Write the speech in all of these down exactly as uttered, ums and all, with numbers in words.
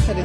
Nugwi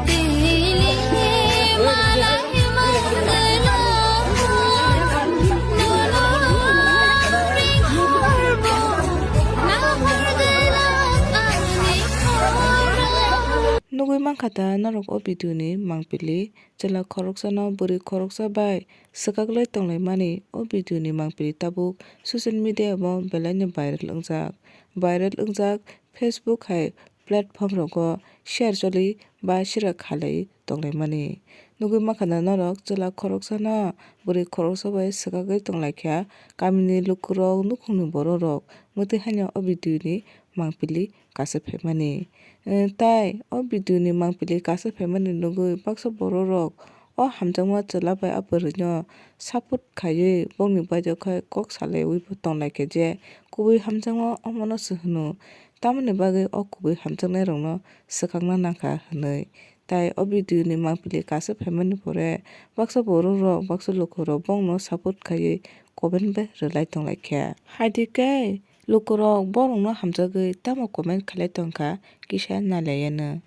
mankha da norok o video ni mangpili, chwla khoroksano bwrwi khoroksa bai swkaklai tonglaimani. O video ni mangpili tabuk social media o belaino viral wngjak. Viral wngjak Facebook hai platform rogo share choli ba share khalai tonglaimani. Nugwi mankha da norok chwla khoroksano bwrwi khoroksa bai swkagwi tonglaikha. Kamini lukurok, nukhungni bororok mwtwi haino o video ni mangpili kaisa phaimani. Eh, tai o video ni mangpili kaisa phaimani nugwi baksa bororok o hamjakma chwla bai a bwrwino support khaiwi bongni baithang khai kok salaiwi bo tonglaikha je kubui hamjakma omono se hwno, tamoni bagwi o kubui hamjaknairokno swkakna nangkha hwnwi. Tai o video ni mangpili kaisa phaimani pore baksa bororok, baksa lukurok bongno support khaiwi comment bai rwlai tonglaikha. Haidi khe lukurok borokno hamjagwi tamo comment khlai tongkha kisa nailaiyano.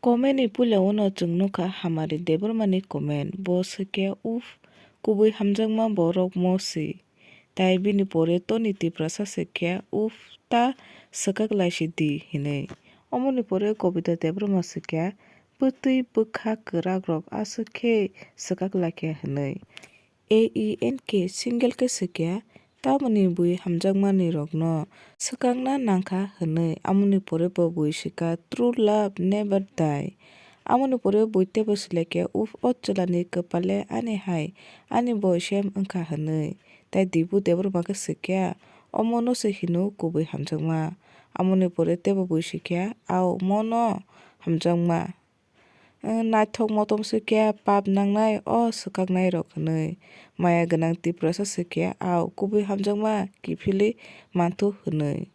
Comment ni puila uno chwng nukha Hamari Debbarma ni comment, bo swkhe, "Uff, kubui hamjakma borok mo si." Tai bini pore Toni Tiprasa swkhe, "Uff, ta swkak lai si di," hinwi. Omoni pore Kobita Debbarma swkhe, "Bwtwi bwkha kwrakrok aswk khe swkak lai khe," hinwi. A E N K single khe swkhe, tamoni bui hamjakmani rokno swkakna nangkha hwnwi. Amoni pore bo bui swkha, "True love never die." Amoni pore bui teibo swlaikhe, "Uff, o chwlani kwpale ani hai, ani boi same wngkha," hwnwi. Tai Dibu Debbarma khe swkhe, "Omono se hino kubui hamjakma." Amoni pore teibo bui swkhe, "Ao, mono hamjakma." Naithok motom swkhe pap nangnai o swkaknairok hwnwi. Maya gwnang Tiprasa swkhe, "Ao, kubui hamjakma kiphilwi manthu," hwnwi.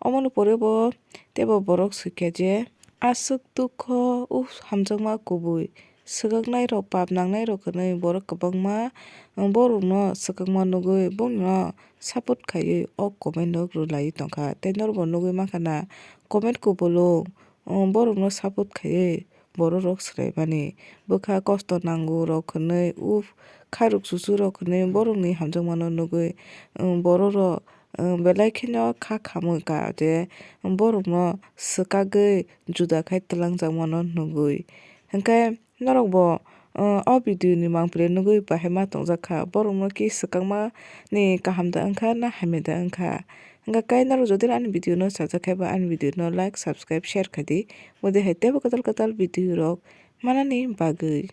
Omoni pore bo teibo borok swkhe je, "Aswk dukho, uff, hamjakma kubui. Swkaknairok, pap nangnairok," hwnwi borok kwbangma borokno swkakma nugwi bongno support khaiwi o comment rok rwlaiwi tongkha. Tei norokbo nugwi mankha na comment kubulung borokno support khaiwi bororok swlaimani. Bwkha kosto nango rok hwnwi, uff, khairok chuchu rok hwnwi borokni hamjakmano nugwi, um, bororok, um, belai kheno kha khamwi ka je borokno swkagwi juda khai twlangjakmano nugwi. Hwnkhe norokbo, um, o video ni mangpili nugwi bahai ma tongjakha, borokno ki swkakmani kaham da wngkha na hamya da wngkha. Hwnkhe kai norok jodi ani video no sajak khe ba ani video no like, subscribe, share khai di. Mode hai teibo kwtal kwtal video rok manani bagwi.